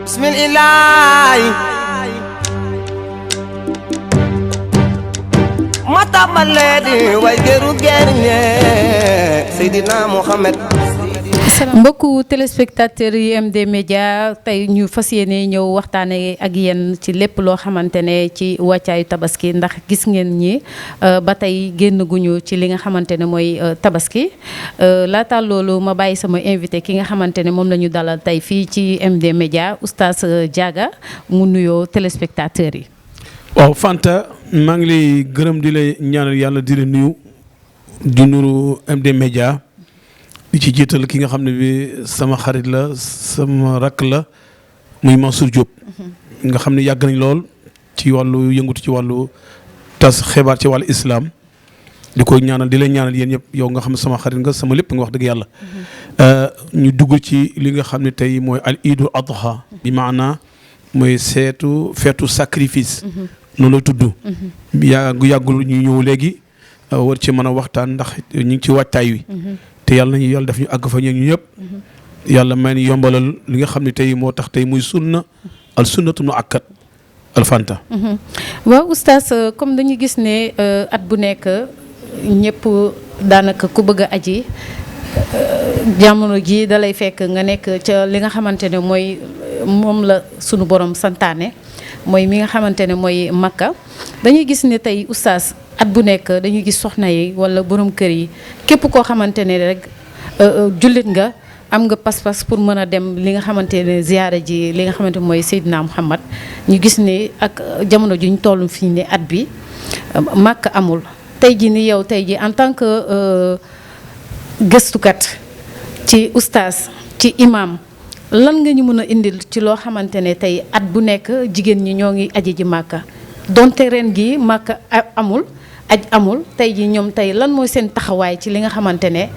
bismillah mata baledi way geru gerne Seydina Mohamed. mbokku téléspectateurs yi MD Média tey ñu fas yéene ñëw waxtaane ak yéen ci lépp loo xamante ne ci wàccaayu tabaski ndax gis ngeen ñi ba tey génn guñu ci li nga xamante ne mooy tabaski laata loolu ma bàyyi sama invité ki nga xamante ne moom la ñu dalal tey fii ci MD Média Oustaz Diaga mu nuyoo téléspectateurs yi. waaw Fanta maa ngi lay gërëm di lay ñaanal yàlla di la nuyu di nuru MD Média di ci jiital ki nga xam ne bi sama xarit la sama rakk la muy Mansour Diop nga xam ne yàgg nañ lool ci wàllu yëngutu ci wàllu tas xibaar ci wàllu islam di ko ñaanal di lay ñaanal yéen ñëpp yow nga xam ne sama xarit nga sama lépp nga wax dëgg yàlla ñu dugg ci li nga xam ne tey mooy al idul adha bi maana mooy feetu sacrifice noonu la tudd yàggul ñu ñëw léegi war ci mën a waxtaan ndax ñu ngi ci waajtaay wi te yàlla nañu yàlla def ñu àgg fa ñu ñëpp yàlla may ni yombalal li nga xam ne tey moo tax tey muy sunna al sunnatu nu akkat al fanta waaw oustaz comme dañu gis ne at bu nekk ñëpp daanaka ku bëgg a aji jamono ji dalay fekk nga nekk ca li nga xamante ne mooy moom la sunu borom santaane mooy mi nga xamante ne mooy Makka dañuy gis ne tey oustaz at bu nekk dañuy gis soxna yi wala borom kër yi képp koo xamante ne rek jullit nga am nga pas-pas pour mën a dem li nga xamante ne ziyaara ji li nga xamante mooy Seydina Muhammad ñu gis ne ak jamono ji ñu toll fii ne at bi Makka amul tey ji ni yow tey ji en tant que gëstukat ci oustaz ci imam lan nga ñu mën a indil ci loo xamante ne tey at bu nekk jigéen ñi ñoo ngi aji ji Makka donte ren gi Makka amul aj amul tey ji ñoom tey lan mooy seen taxawaay ci li nga xamante ne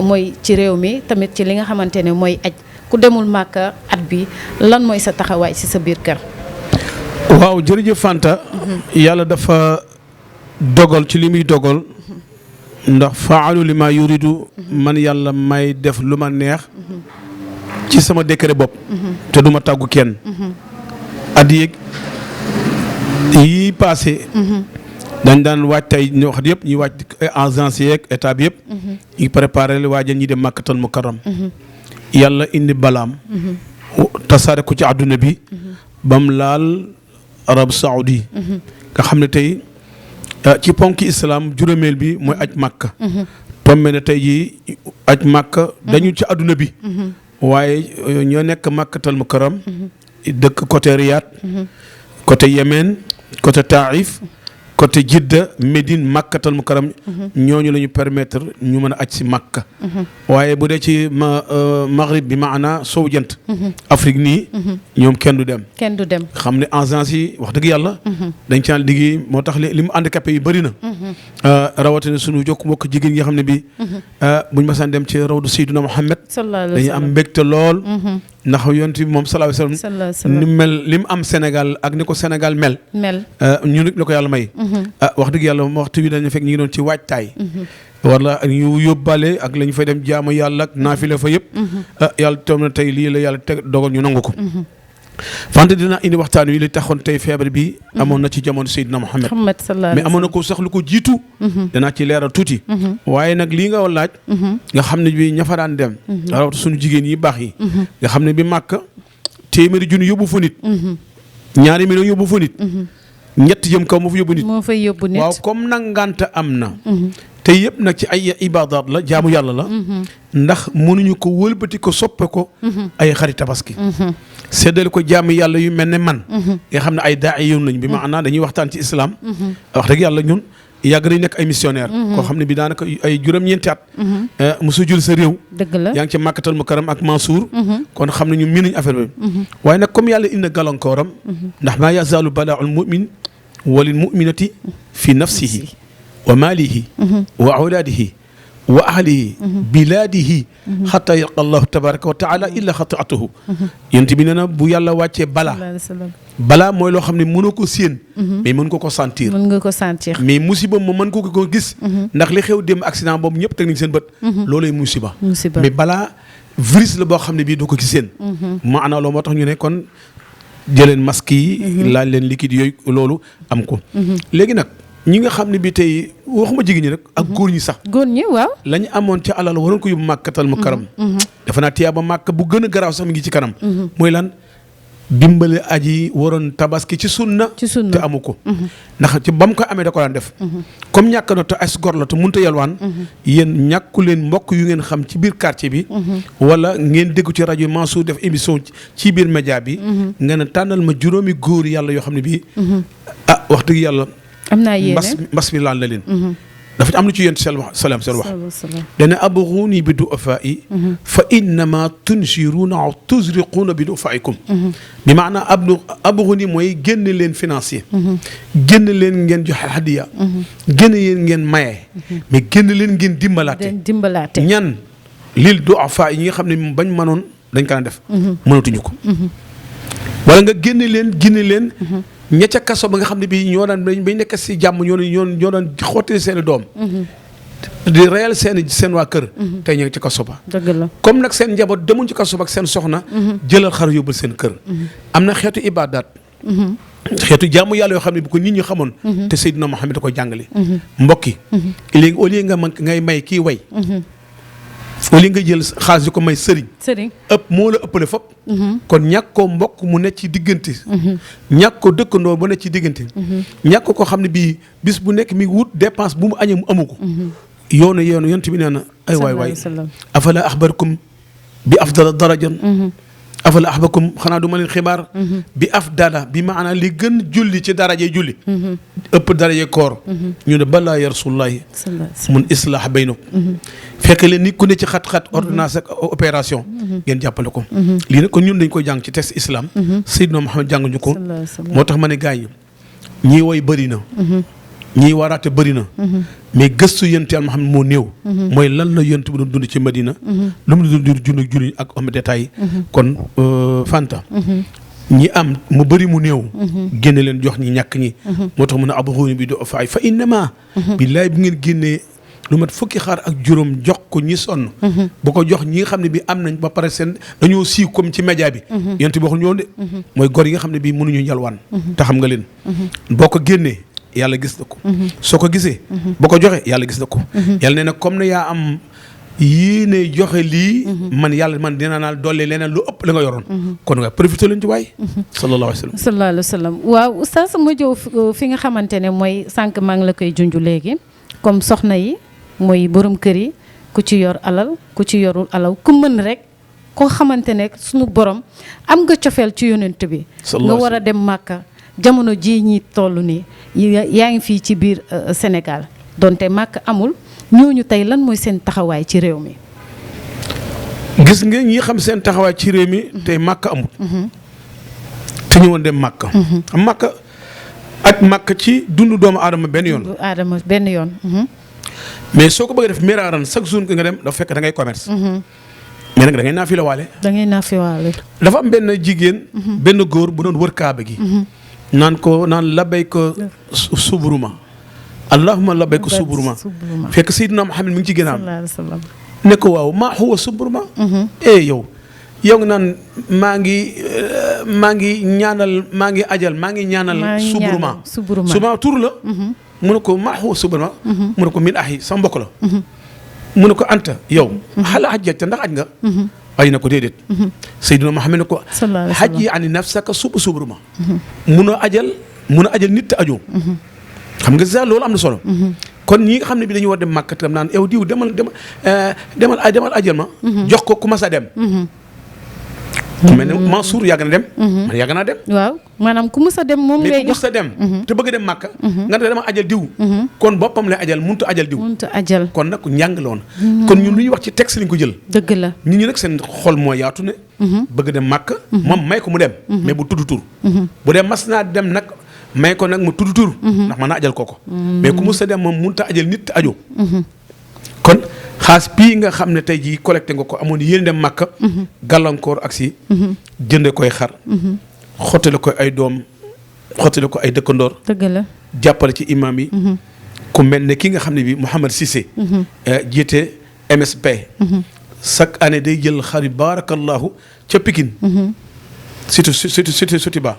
mooy ci réew mi tamit ci li nga xamante ne mooy aj ku demul Makka at bi lan mooy sa taxawaay ci sa biir kër. waaw jërëjëf Fanta yàlla dafa dogal ci li muy dogal ndax faalu li ma yuridu man yàlla may def lu ma neex ci sama décret bopp te duma tàggu kenn at yi passé dañ daan waaj tey ñu wax yëpp ñuy waaj agence yeeg état bi yëpp ñu préparé le waajal ñi dem Makkatal Mukarram yàlla indi balaam tasaare ko ci àdduna bi bam laal arab saoudi nga xam ne tey ci ponki islam juróomeel bi mooy aj Makka tombé na tey ji aj Makka dañu ci àdduna bi waaye ñoo nekk Makkatal Mukarram dëkk côté Riyad côté Yémen côté Taïf côté Jidda Médine Makkatal Mukarram ñooñu la ñu permettre ñu mën a aj si Makka waaye bu dee ci maghrib bi maana sowu jant Afrique nii ñoom kenn du dem xam ne agence yi wax dëgg yàlla dañ ci liggéey moo tax li mu handicapé yi bëri na rawatina suñu jokk mbokk jigéen ñi nga xam ne bi buñ masaan dem ci rawdu Seydina Muhammad dañuy am mbégte lool ndax yonent bi moom sallallahu alayhi wasallam ni mel li mu am Sénégal ak ni ko Sénégal mel ñu nit la ko yàlla may wax dëgg yàlla waxtu bi dañu fekk ñu ngi doon ci waajtaay wala ñu yóbbaale ak la ñu fay dem jaamu yàlla ak naafile fa yëpp yàlla toom na tey lii la yàlla teg dogal ñu nangu ko fante dina indi waxtaan wi li taxoon tey feebar bi amoon na ci jamono Seydina Muhammad mais amoon na ko sax lu ko jiitu danaa ci leeral tuuti waaye nag lii nga laaj nga xam ne bi ña fa daan dem rawatu suñu jigéen yi baax yi nga xam ne bi Màkka téeméeri junni yóbbu fa nit 2 millions yóbbu fa nit ñett jëm kaw moo fa yóbbu nit waaw comme nag ngànt am na te yëpp nag ci ay ibaadaat la jaamu yàlla la ndax mënuñu ko wëlbati ko soppe ko ay xarit tabaski seddale ko jaamu yàlla yu mel ne man nga xam ne ay daa yoon lañ bi maanaam dañuy waxtaan ci islam wax dëgg yàlla ñun yàgg nañ nekk ay missionnaire koo xam ne bi daanaka ay juróom-ñeenti at mosu jul sa réew yaa ngi ci Makkatal Mukarram ak Mansour kon xam ne ñu miin nañ affaire bi waaye nag comme yàlla indi gàllankooram ndax maa yazaalu balaaul mu'min walil mu'minati fi nafsihi wa maalihi wa awlaadihi wa ahlihi bilaadihi xataa yalqa allahu tabaraka wa taala illa xataatuhu yonent bi nee na bu yàlla wàccee balaa mooy loo xam ne mënoo ko séen mais mën nga ko sentir mais musiba moom mën ko gis ndax li xew dem accident boobu ñëpp teg nañ seen bët loolay musiba mais balaa virus la boo xam ne bii doo ko gis seen. maanaam loolu moo tax ñu ne kon jëleen masque yi. laaj leen liquide yooyu loolu am ko. léegi nag ñi nga xam ne bii tey waxuma jigéen ñi rek ak góor ñi sax. góor ñi waaw. la ñu amoon ci alal waroon ko yóbbu màkkatal mu karam. dafa naa tiyaa ba màkk bu gën a garaaw sax mi ngi ci kanam. mooy lan dimbale aji waroon tabaski ci sunna. te amu ko. ndax ci ba mu ko amee da ko daan def. comme ñàkk na te as gor la te mënut a yalwaan. yéen ñàkku leen mbokk yu ngeen xam ci biir quartier bi. wala ngeen déggu ci rajo Mansour def émission ci biir média bi. nga ne tànnal ma juróomi góor yàlla yoo xam ne bii. ah wax dëgg yàlla. am naa yéene mbas mi laal na leen. dafa am lu ci yéen salaam seen wax. dana abghuni bi du'afaa'i fa innama tunsiruuna aw tuzriquuna bi du'afaa'ikum. bi maanaam abghuni mooy génn leen financier. génn leen ngeen joxe hadiya. génn leen ngeen maye. mais génn leen ngeen dimbalaate. ñan lil du'afaa'i ñi nga xam ne bañ mënoon dañ ko def. mënatuñu ko. wala nga génn leen. ña ca kaso ba nga xam ne bii ñoo daan bañ nekk si jàmm ñoo daan xotti seen i doom. di reyal seen waa kër. tey ñu ngi ci kaso ba. dëgg la comme nag seen njaboot demuñ ci kaso ba ak seen soxna. jëlal xar yóbbul seen kër. am na xeetu ibaadaat. xeetu jaamu yàlla yoo xam ne bu ko nit ñi xamoon. te Seydina Muhammad da koy jàngale. mbokki léegi au lieu nga ngay may kii way. au lieu nga jël xaalis di ko may sëriñ moo la ëppale fop kon ñàkk ko mbokk mu nekk ci diggante ñàkk ko dëkkandoo bu nekk ci diggante ñàkk ko xam ne bii bis bu nekk mi wut dépense bu mu añee mu amu ko yoonu yonent bi nee na ay waay afala axbarkum bi afdala darajan afala axbarkum xanaa du ma leen xibaar bi afdala bi maanaam li gën julli ci daraje julli ëpp daraje koor ñu ne balaa ya rasulullahi mun islaax baynakum fekk leen nit ku ne ci xat-xat ordonnance ak opération ngeen jàppale ko lii nag kon ñun dañ koy jàng ci texte islam Seydina Muhammad jàng ñu ko moo tax ma ne gars yi ñii woy bëri na ñii waraate bëri na mais gëstu yonent Yàlla Muhammad moo néew mooy lan la yonent bi doon dund ci Madina lu mu doon dund julli ak am détail kon Fanta ñi am mu bëri mu néew génne leen jox ñi ñàkk ñi moo tax mun a abxuuni bi do faay fa innama billaay bu ngeen génnee lu mat fukki xaar ak juróom jox ko ñi sonn bu ko jox ñi nga xam ne bi am nañ ba pare seen dañoo siiw comme ci média bi yonent bi waxul ñoon de mooy gor yi nga xam ne bii mënuñu yalwaan te xam nga leen boo ko génnee yàlla gis na ko soo ko gisee boo ko joxe yàlla gis na ko yàlla nee na comme ne yaa am yéene joxe lii man yàlla man dina naa dolli leneen lu ëpp la nga yoroon kon nga profité leen ci waay sallallahu alayhi wa sallam waaw oustaz ma jëw fi nga xamante ne mooy sànq maa ngi la koy junj léegi comme soxna yi mooy borom kër yi ku ci yor alal ku ci yorul alal ku mën rek koo xamante ne suñu borom am nga cofeel ci yonent bi nga war a dem Màkka jamono ji ñi toll nii yaa ngi fii ci biir Sénégal donte Màkka amul ñooñu tey lan mooy seen taxawaay ci réew mi gis nga ñi xam seen taxawaay ci réew mi tey Màkka amul te ñu woon dem Màkka am Màkka ak Màkka ci dundu doomu aadama benn yoon mais soo ko bëggee def miraaran chaque jour nga dem dafa fekk da ngay commerce mais nag da ngay naafi la waale dafa am benn jigéen benn góor bu doon wër kaaba gi naan labayka suburuma allahumma labayka suburuma fekk Seydina Muhammad mi ngi ci gënaam ne ko waaw maa huwa suburuma yow nga naan maa ngi ñaanal suburuma tur la mu ne ko maa huwa suburuma mu ne ko min ahi sa mbokk la mu ne ko anta yow xala xajjata ndax aj nga ay na ko déedéet Seydina Muhammad ne ko xajji ani nafsaka suburuma mun a ajal nit te ajoo xam nga sax loolu am na solo kon ñi nga xam ne bi dañu war dem Màkka tam naan yow diw demal ajal ma jox ko ku mas a dem mel ne Mansour yàgg na dem man yàgg naa dem waaw maanaam ku mus a dem moom ngay jox ku mus a dem te bëgg dem Màkka nga ne dama ajal diw kon boppam lay ajal mënut a ajal diw kon nag njàng la woon kon ñun lu ñuy wax ci texte lañ ko jël dëgg la nit ñi nag seen xol moo yaatu ne bëgg dem Màkka moom may ko mu dem mais bu tudd tur bu dee mas naa dem nag may ko nag mu tudd tur ndax mën naa ajal kooko mais ku mus a dem moom mënut a ajal nit te ajo kon xaas bii nga xam ne tey jii collecté nga ko amoon yéen dem Màkka gàllankoor ak si jënde koy xar xottale ko ay doom xottale ko ay dëkkandoor dëgg la jàppale ci imam yi ku mel ne ki nga xam ne bi Mouhamed Cissé jiite MSP chaque année day jël xar yi baarakallahu ca Pikine. cité Sotiba.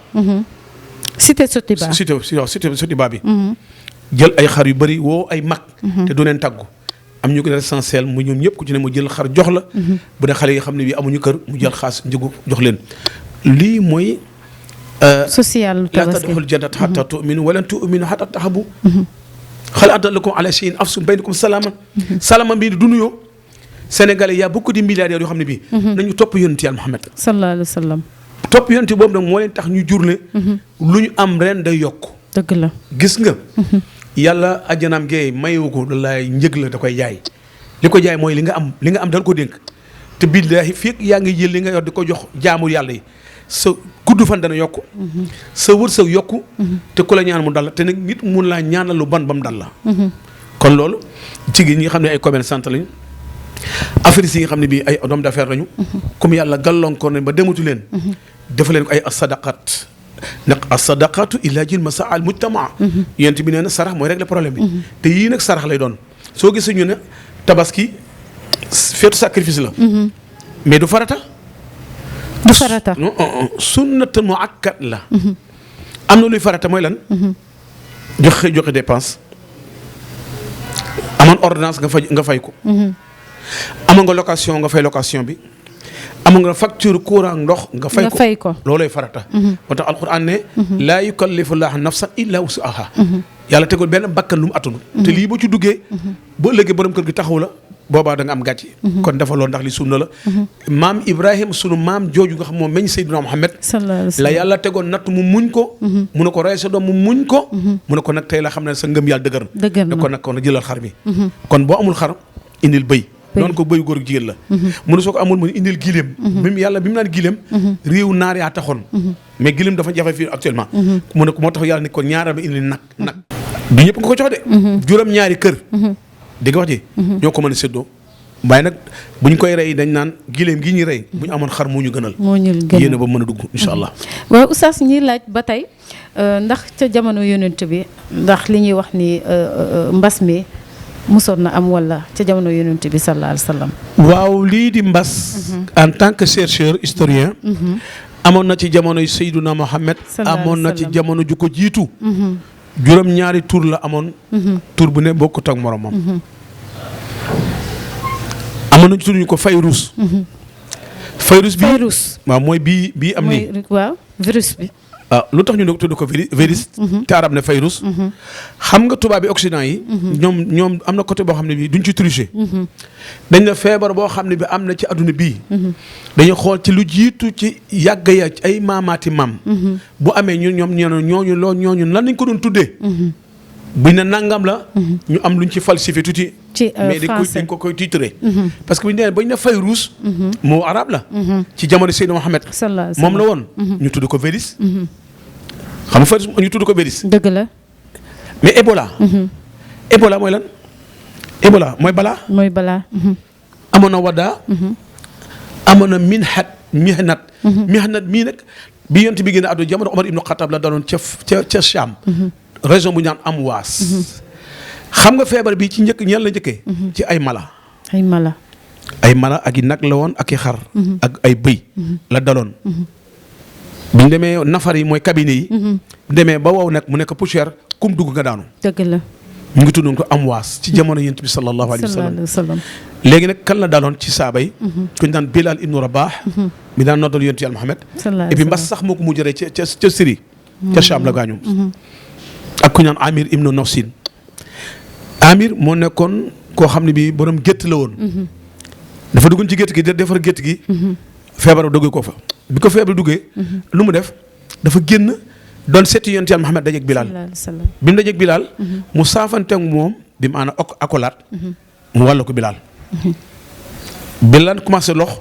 cité Sotiba cité Sotiba bi. jël ay xar yu bëri woo ay mag. te du leen tàggu. am ñu ko ne essentiel mu ñoom ñëpp ku ci ne mu jël xar jox la. bu dee xale yi xam ne bii amuñu kër mu jël xaas njëgu jox leen. lii mooy. social tabaski laa tadxulul jannata xataa tu'minu wa lan tu'minu xataa tahabbu. hal adullukum ala shay'in afshu baynakum salaaman. salaama bii du nuyoo. Sénégalais y a beaucoup de milliardaires yoo xam ne bii. nañu topp yonent Yàlla Muhammad. sallallahu alayhi wa sallam. topp yonent boobu nag moo leen tax ñu jurle. lu ñu am ren day yokk. dëgg la gis nga. yàlla ajjanaam gee mayewu ko lay njëg la da koy jaay. li ko jaay mooy li nga am dal ko dénk. te billaahi fekk yaa ngi jël li nga yor di ko jox jaamu yàlla yi sa gudd fan dana yokku. sa wërsëg yokku. te ku la ñaan mu dal la te nag nit mun laa ñaanal lu ban ba mu dal la. kon loolu jigéen ñi nga xam ne ay commerçant lañu. affaire yi nga xam ne bii ay homme d'affaires lañu. comme yàlla gàllankoor nañ ba dematu leen. dafa leen ko ay sadaqat ndax as-sadaqatu ilaajul masaa'il mujtamaa. yent bi nee na sarax mooy régler problème bi. te yii nag sarax lay doon soo gisee ñu ne tabaski feetu sacrifice la. mais du farata. du farata non sunnat muakkad la. am na luy farata mooy lan. joxe dépense. amoon ordonnance nga fay ko. amoon nga location nga fay location bi. amoon nga facture courant ndox nga fay ko loolay farata. moo tax alquran ne. laa yukallifu llaahu nafsan illaa wus'ahaa. yàlla tegul benn bakkan lu mu attanu. te lii boo ci duggee. boo léegi borom kër gi taxaw la boobaa da nga am gàcce. kon dafa loolu ndax li sunna la. maam Ibrahima sunu maam jooju nga xam moom meñ Seydina Muhammad. la yàlla tegoon natt mu muñ ko. mu ne ko rey sa doom mu muñ ko. mu ne ko nag tey la xam ne sa ngëm yàlla dëgër na. kon nag kon jëlal xar bi. kon boo amul xar indil bëy. noonu ko bëyu góor jigéen la. mu ne soo ko amul mu indil gileem. même yàlla bi mu naan gileem. réew naar yaa taxoon. mais gileem dafa jafe fii actuellement. mu ne ko moo tax yàlla ne ko ñaaral ba indil nag. du ñëpp nga ko jox de. juróom-ñaari kër. di nga wax ji. ñoo ko mën a séddoo. waaye nag bu ñu koy rey dañ naan gileem gi ñuy rey. bu ñu amoon xar moo ñu gënal. yéen ba mën a dugg incha allah. waaw oustaz ñuy laaj ba tey ndax ca jamono yonent bi ndax li ñuy wax ni mbas mi. musoon na am wala ca jamono yonent bi sallallahu alayhi wa sallam. waaw lii di mbas. en tant que chercheur historien. amoon na ci jamono Seydina Mohamed. amoon na ci jamono ju ko jiitu. juróom-ñaari tur la amoon. tur bu ne bokkut ak moromam. amoon na ci tur ñu ko Fayrus. Fayrus bi waaw mooy bii am nii. waaw virus bi. lu tax ñu ne tudd ko virus. te arab ne Fayrus. xam nga tubaab bi Occident yi. ñoom am na côté boo xam ne bii duñ ci tricher. dañ ne feebar boo xam ne bi am na ci adduna bii. dañuy xool ci lu jiitu ci yàgg ya ay maamaati maam. bu amee ñooñu lan lañ ko doon tuddee. buñ ne nangam la. ñu am luñ ci falsifié tuuti. mais dañ ko koy titré. parce que bu ñu nee bañ ne Fayrus. moo arab la. ci jamono Seydina Mohamed. moom la woon. ñu tudd ko virus. xam nga Fayrus ñu tudd ko virus. dëgg la. mais Ebola. Ebola mooy lan. Ebola mooy balaa. amoon na Wadda. amoon na mihnat. mihnat mii nag bi yonent bi génn àdduna jamono Omar ibnu Xattaab la daloon ca Cham. région bu ñaan Amwaas. xam nga feebar bi ci njëkk ñan la njëkkee. ci ay mala ak i nag la woon ak i xar. ak ay bëy la daloon. bi ñu demee nafar yi mooy cabinet yi. demee ba wow nag mu nekk poussière kum dugg nga daanu. dëgg la. ñu ngi tuddoon ko Amwaas ci jamono yonent bi sallallahu alayhi wa sallam. léegi nag kan la daloon ci saaba yi. ku ñu daan Bilal ibnu Rabah. mi daan noddal yonent Yàlla Muhammad. et puis mbas sax moo ko mujjee ca Syrie. ca Cham la gaañu. ak ku ñu naan Amir ibnu Nafsin. Amir moo nekkoon koo xam ne bii borom gétt la woon. dafa duggoon ci gétt gi defar gétt gi. feebar duggee ko fa. bi ko feebar duggee. lu mu def dafa génn doon seeti yonent Yàlla Muhammad dajeeg Bilal. bi mu dajeeg Bilal. mu saafanteeg moom bi mu ànd akolaat. mu wàll ko Bilal. Bilal commencé lox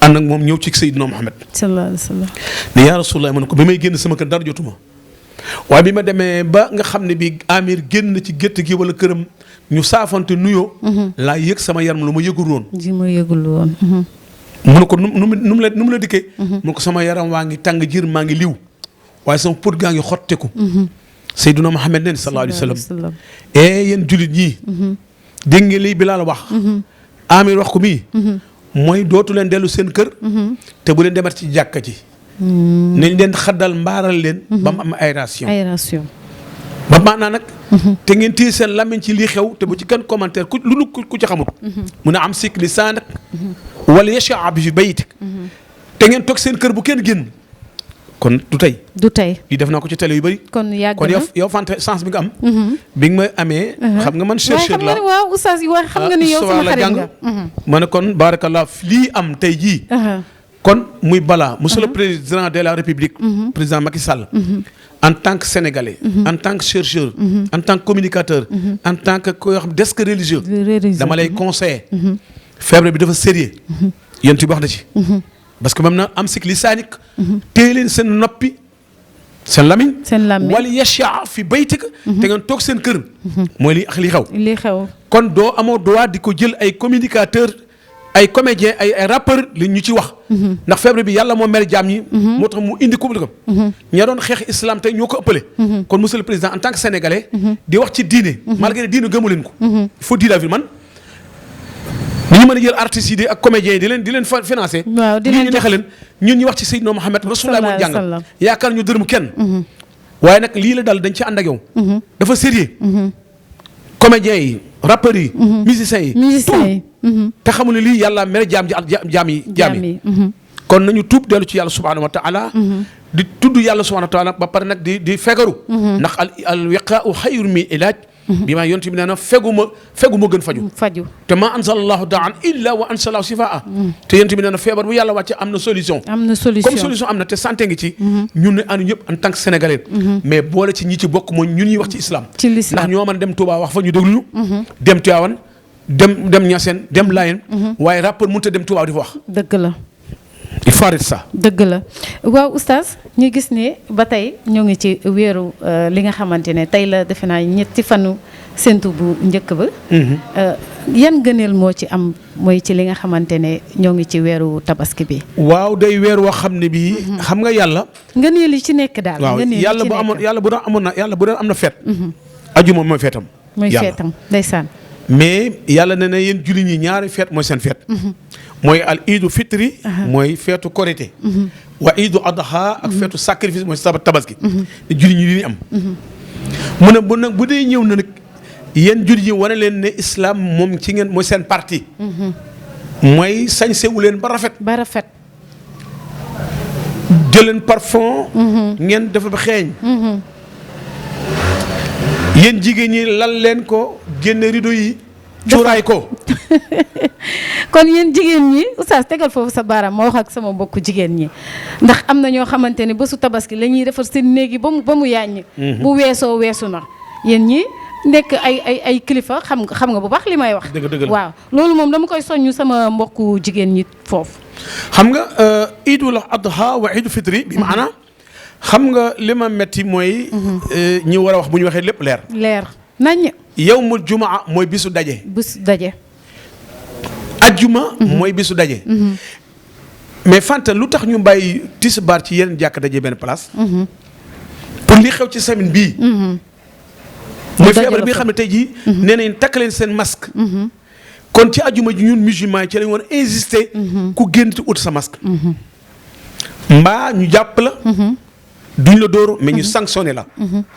ànd ak moom ñëw ci Seydina Muhammad. sallallahu alayhi wa sallam. ne yaa Rasulullah ma ne ko bi may génn sama kër dara jotuma. waaye bi ma demee ba nga xam ne bi Amir génn ci gétt gi wala këram ñu saafante nuyoo. laa yëg sama yaram lu ma yëgul woon. mu ne ko nu mu la dikkee. mu ne ko sama yaram waa ngi tàng jir maa ngi liw waaye sama pot gaa ngi xotteku. Seydina Muhammad neen sallallahu alayhi wa sallam. yéen jullit ñii. dégg ngeen lii Bilaal wax. Amir wax ko mii. mooy dootu leen dellu seen kër. te bu leen demat ci jàkka ji. nañ leen xaddal mbaaral leen. ba mu am aération. ba maanaa nag. te ngeen téye seen làmmiñ ci lii xew te bu ci kenn commentaire ku ci xamut. mun a am sikk lisaanak. wala yashaa bi fi baytik. te ngeen toog seen kër bu kenn génn. kon du tey. lii def naa ko ci télé yu bëri. kon yow fante chance bi nga am. bi nga ma amee. xam nga man chercheur la waaw oustaz yi wax xam nga ni yow sama xarit nga. ma ne kon barakallah lii am tey jii. kon muy balaa monsieur le président de la république. président Macky Sall. en tant que sénégalais. en tant que chercheur. en tant que communicateur. en tant que koo xam desk religieux. dama lay conseiller. feebar bi dafa sérieux. yéen ci wax na ci. parce que même na am sikk lisaanik. téye leen seen noppi. seen lamiñ. wala yasha fi baytika. te ngeen toog seen kër. mooy li xew. kon doo amoo droit di ko jël ay communicateur ay comédien ay rappeur li ñu ci wax. ndax feebar bi yàlla moo mer jaam ñi. moo tax mu indi ko. ña doon xeex islam tey ñoo ko ëppale. kon monsieur le président en tant que sénégalais. di wax ci diine. malgré diine gëmu leen ko. il faut dire la vie man. ni ñu mën a jël artistes yi ak comédiens yi di leen financé. waaw di leen ñu neexal leen ñun ñu wax ci Seydina Mohamed Rasulullah moo jàngal. yaakaar ñu dërëm kenn. waaye nag lii la dal dañ ci ànd ak yow. dafa sérieux. comédiens yi rappeurs yi. musiciens yi. te xamul ne lii yàlla mere jaam yi. kon nañu tuub dellu ci yàlla subhanahu wa taala. di tudd yàlla subhanahu wa taala ba pare nag di fegaru. ndax al wiqaa'u xayrun min ilaaj. bi maa yonent bi nee na fegu ma gën faju. te ma anzalallahu daan illa wa ansalahu sifaa. te yonent bi nee na feebar bu yàlla wàcce am na solution. comme solution am na te santé ngi ci. ñun ne ànd ñëpp en tant que sénégalais. mais boole ci ñi ci bokk mooy ñun ñuy wax ci islam. ndax ñoo mën a dem Touba wax fa ñu déglu. dem Tivaouane dem Niassène dem Layène. waaye rappeur mënut a dem Touba di fa wax. dëgg la. il faut arrêter ça. dëgg la waaw oustaz ñu gis ne ba tey ñoo ngi ci weeru li nga xamante ne tey la defe naa ñetti fanu séntu bu njëkk ba. yan gëneel moo ci am mooy ci li nga xamante ne ñoo ngi ci weeru tabaski bi. waaw day weer woo xam ne bii. xam nga yàlla. ngëneel yi ci nekk daal. waaw yàlla bu amoon yàlla bu doon am na feet. ajuma mooy feetam. mooy feetam ndeysaan. mais yàlla ne na yéen julli ñi ñaari feet mooy seen feet. mooy al iidu fitri. mooy feetu korité. wa iidu adha ak feetu sacrifice mooy tabaski. julli ñi li ñu am. mu ne bu nag bu dee ñëw na nag yéen julli ñi wane leen ne islam moom ci ngeen mooy seen parti. mooy sañsewu leen ba rafet. jëleen parfum. ngeen dafa ba xeeñ. yéen jigéen ñi lal leen ko génne rideau yi. cuuraay ko. kon yéen jigéen ñi oustaz tegal foofu sa baaraam ma wax ak sama mbokku jigéen ñi ndax am na ñoo xamante ne bésu tabaski la ñuy defar seen néeg yi ba mu yàññ. bu weesu na yéen ñi nekk ay kilifa xam nga bu baax li may wax. dëgg waaw loolu moom dama koy soññu sama mbokku jigéen ñi foofu. xam nga iidul adha wa iidu fitri bi maanaam xam nga li ma metti mooy. ñi war a wax bu ñu waxee lépp leer. nañ. yawmul jumaa mooy bisu daje. ajjuma. mooy bisu daje. mais Fanta lu tax ñu bàyyi tisbaar ci yeneen jàkk daje benn place. pour li xew ci semaine bii. mooy feebar bi nga xam ne tey jii. nee nañ takk leen seen masque. kon ci ajjuma ji ñun musulman yi ci lañ war a insister. ku génn ci ut sa masque. mbaa ñu jàpp la. duñ la dóor mais ñu sanctionné la.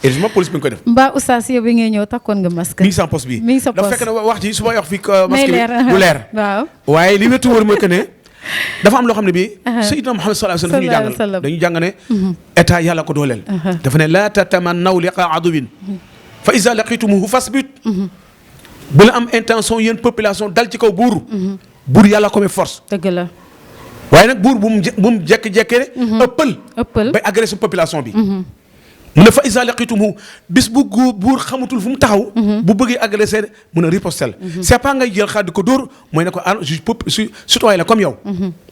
heureusement police bi nga koy def. mbaa oustaz yow bi ngay ñëw takkoon nga masque. mi ngi sa poste bi. dafa fekk na wax ji su ma wax fii masque bi du leer. waaw waaye li wetu wóor mooy que ne dafa am loo xam ne bii. Sayyidina Muhammad sallallahu alayhi wa sallam dañu jàng ne état yàlla ko dooleel. dafa ne laa tatamannaw liqaa aduwin fa iza laqitumuhu fasbut. bu la am intention yéen population dal ci kaw buur. buur yàlla ko may force. dëgg la. waaye nag buur bu mu jekki-jekkee ëppal bay agressé population bi. mu ne fa isa laqitumu bis bu buur xamatul fu mu taxaw. bu bëggee agressé mun a ripostel. c'est pas ngay jël xaar di ko dóor mooy ne ko juge citoyen la comme yow.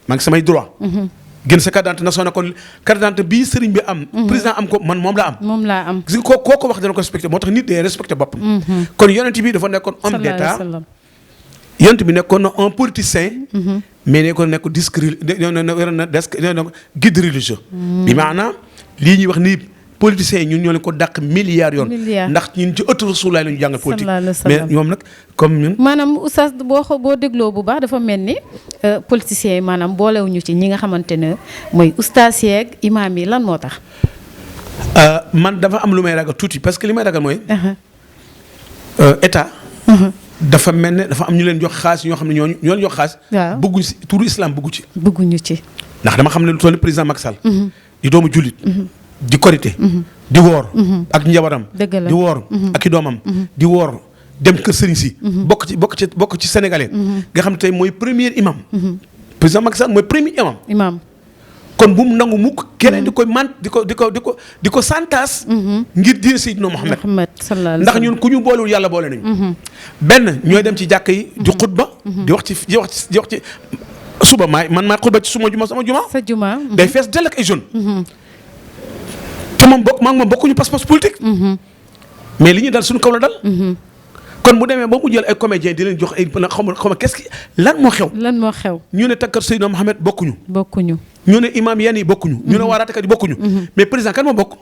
maa ngi samay droit. gën sa carte d'identité nationale kon carte d'identité bii sëriñ bi am. président am ko man moom laa am. gis nga koo ko wax dana ko respecté moo tax nit day respecté boppam. kon yonent bi dafa nekkoon homme d'état. yonent bi nekkoon na un politicien. mais nekkoon nekk guide religieux. bi maanaam lii ñuy wax nii politiciens yi ñun ñoo leen ko dàq milliards yoon. ndax ñun ci ëtt Rasulullaah la ñu jàngal politique. mais ñoom nag comme ñun. maanaam oustaz boo dégloo bu baax dafa mel ni politiciens yi maanaam boolewuñu ci ñi nga xamante ne mooy oustaz yeeg imaam yi lan moo tax. man dafa am lu may ragal tuuti parce que li may ragal mooy. état. dafa mel ne dafa am ñu leen jox xaalis ñoo xam ne ñoo leen jox xaalis. waaw bëgguñ si turu islam bëgguñu ci. ndax dama xam ne lu toll président Macky Sall. di doomu jullit. di korité. di woor. ak njabaram. di woor ak i doomam. di woor dem kër sëriñ si. bokk ci sénégalais. nga xam ne tey mooy premier imam. président Macky Sall mooy premier imam. kon bu mu nangu mukk keneen di ko santaas. ngir diine Seydina Muhammad ndax ñun ku ñu boolewul yàlla boole nañu. benn ñooy dem ci jàkk yi di xutba. di wax ci suba man maay xutba ci sama juma. sa juma day fees dell ak ay jeunes. te moom bokkuñu pas-pas politique. mais li ñuy dal suñu kaw la dal. kon bu demee ba mu jël ay comédiens di leen jox ay xaw ma qu'est-ce que lan moo xew. ñu ne takkat Seydina Mohamed bokkuñu. ñu ne imam yenn yi bokkuñu. ñu ne waaraatekat yi bokkuñu. mais président kan moo bokk.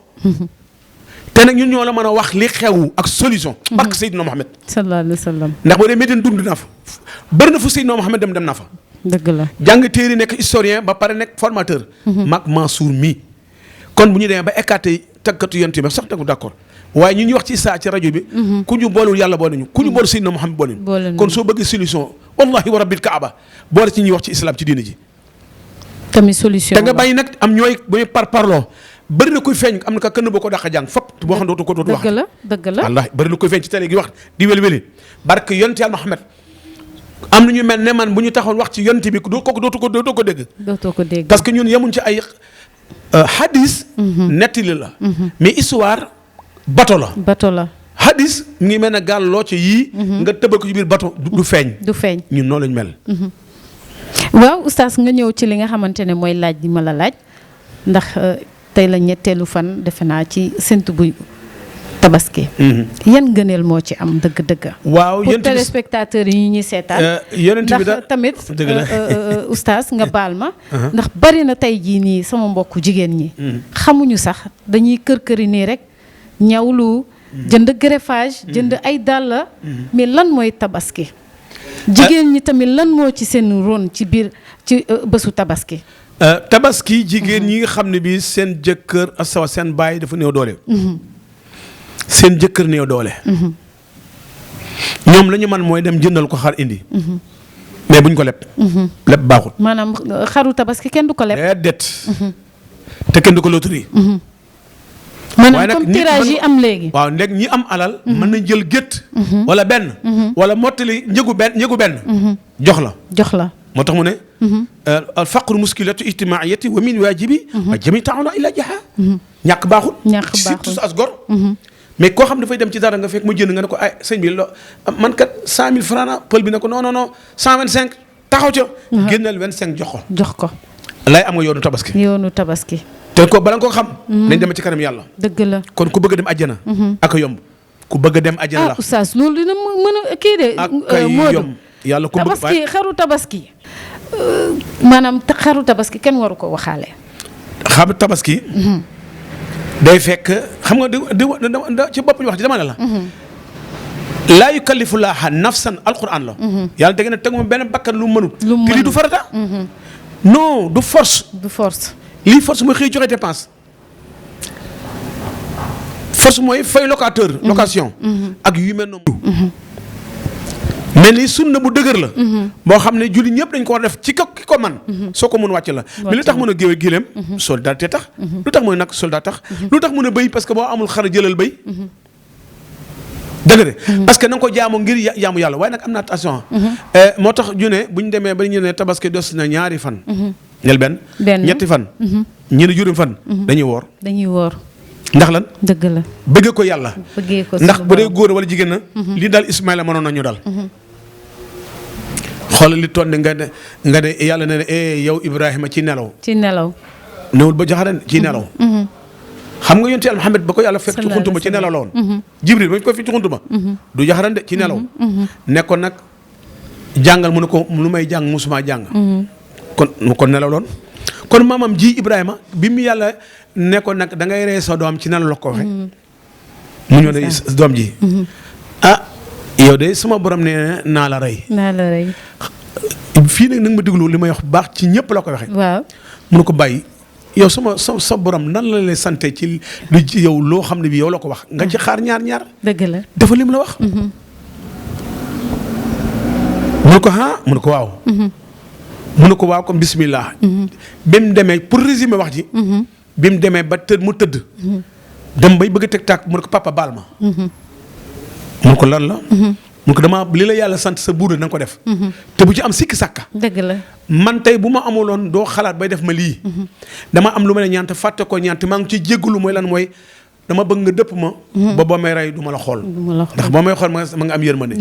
te nag ñun ñoo la mën a wax li xew ak solution. barke Seydina Mohamed. sallallahu alayhi wa sallam. ndax boo dee Médine dund naa fa bëri na fu Seydina Mohamed dem naa fa. dëgg la jàng téere nekk historien ba pare nekk formateur. mag Mansour mii. kon bu ñu demee ba écarté takkatu yonent bi sax tegu d'accord waaye ñu ñuy wax ci saa ci rajo bi. ku ñu boolul yàlla boole ñu ku ñu boolu Seydina Mohamed boole ñu. kon soo bëggee solution wallahi wa rabbil kaaba boole ci ñuy wax ci islam ci diine ji. tamit solution te nga bàyyi nag am ñooy bu ñu parloo bëri na kuy feeñ am na ka kenn boo ko dàq jàng fop boo xam ne dootu wax. dëgg la wallaahi bëri na kuy feeñ ci télé gi wax di wéli barke yonent yàlla Muhammad am na ñu mel ne man bu ñu taxoon wax ci yonent bi dootu ko dégg. parce que ñun yemuñ ci ay hadis. nettali la. mais histoire bato la. hadis mu ngi mel ne gaal loo ci yii. nga tëbal ko ci biir bato du feeñ. ñun noonu lañ mel. waaw oustaz nga ñëw ci li nga xamante ne mooy laaj bi ma la laaj ndax tey la ñetteelu fan defe naa ci séntu bu tabaski. yan ngëneel moo ci am dëgg-dëgg. waaw pour téléspectateurs yi ñuy seetaan. ndax tamit oustaz nga baal ma. ndax bari na tey jii nii sama mbokku jigéen ñi. xamuñu sax dañuy kër-këri nii rek ñawlu. jënd greffage jënd ay dàll. mais lan mooy tabaski. jigéen ñi tamit lan moo ci seen ron ci biir ci bésu tabaski. tabaski jigéen ñi nga xam ne bii seen jëkkër asawa seen baay dafa néew doole. seen jëkkër néew doole. ñoom la ñu man mooy dem jëndal ko xar indi. mais buñ ko leb. leb baaxul. maanaam xaru tabaski kenn du ko leb. déedéet. te kenn du ko loterie. maanaam comme tirage yi am léegi. waaw ndeg ñi am alal. mën na jël gétt. wala benn. wala mottali njëgu benn. jox la. moo tax mu ne. al faqru muskilatu ijtimaiyati wa min waajibi. wa jami taawuna illa jaha. ñàkk baaxul. surtout as gor. mais koo xam dafay dem ci dara nga fekk mu jënd nga ne ko ay sëñ bi man kat 100000 francs na pël bi ne ko non 125 taxaw ca. génneel 25 jox ko. lay am nga yoonu tabaski. te ko bala nga ko xam. nañ dem ci kanam yàlla. dëgg la kon ku bëgg a dem àjjana. ak a yomb ku bëgg a dem àjjana la. oustaz loolu dina mën a kii de. ak ay yomb yàlla ku bëgg tabaski xaru tabaski. maanaam xaru tabaski kenn waru ko waxaale. xaru tabaski. day fekk xam nga ci bopp ñu wax ci dama ne la. laa yukallifu laaha nafsan alquran la. yàlla dégg na tegu ma benn bakkan lu mënut. te lii du farata. non du force. lii force mooy xëy joxe dépense. force mooy fay location. ak yu mel noonu. mais lii sunna bu dëgër la. boo xam ne julli ñëpp dañ ko war def ci ki ko man soo ko mën wàcc la. mais lu tax mën a géewe gileem. solidarité tax. lu tax mooy nag soldat tax. lu tax mën a béy parce que boo amul xar jëlal béy. dëgg de parce que na nga ko jaamu ngir jaamu yàlla waaye nag am na attention. moo tax ñu ne bu ñu demee ba ñu ne tabaski des na ñaari fan. ñel benn ñetti fan. ñi ne juróom fan. dañuy woor. ndax lan. dëgg la bëggee ko yàlla. ndax bu dee góor wala jigéen na. li daal Ismaïla mënoon nañu dal. xoolal li toon ne nga ne yàlla ne yow Ibrahima ci nelaw. newul ba jaxaran ci nelaw. xam nga yonent Yàlla Muhammad ba ko yàlla fekk ci xuntuma ci nelaw la woon. Jibril ba ñu ko fekk ci xuntuma. du jaxaran de ci nelaw. nekkoon nag jàngal mu ne ko lu may jàng musuma jàng. kon nelaw loon kon maamam ji Ibrahima bi mu yàlla ne ko nag da ngay rey sa doom ci nan la ko waxee. mu ñëw ne doom ji. yow de sama borom ne naa la rey. fii nag ma déglu li may wax baax ci ñëpp la ko waxee. waaw mun ko bàyyi yow sa borom nan la lay sante ci lu yow loo xam ne bi yow la ko wax nga ci xaar ñaar. dëgg la dafa lim la wax. mun ko mun ko waaw. mun ko waaw comme bismillah. bi mu demee pour résumer wax ji. bi mu demee ba mu tëdd. dem bay bëgg a teg tàkk mun ko papa baal ma. mun ko lan la. mun ko dama li la yàlla sant sa buur na nga ko def. te bu ci am sikki sàkka. dëgg la man tey bu ma amuloon doo xalaat bay def ma lii. dama am lu ma ne ñaan te fàtte ko ñaan te maa ngi ciy jéggalu mooy lan mooy dama bëgg nga dëpp ma. ba boo may rey du ma la xool. ndax boo may xool ma nga am yërmande.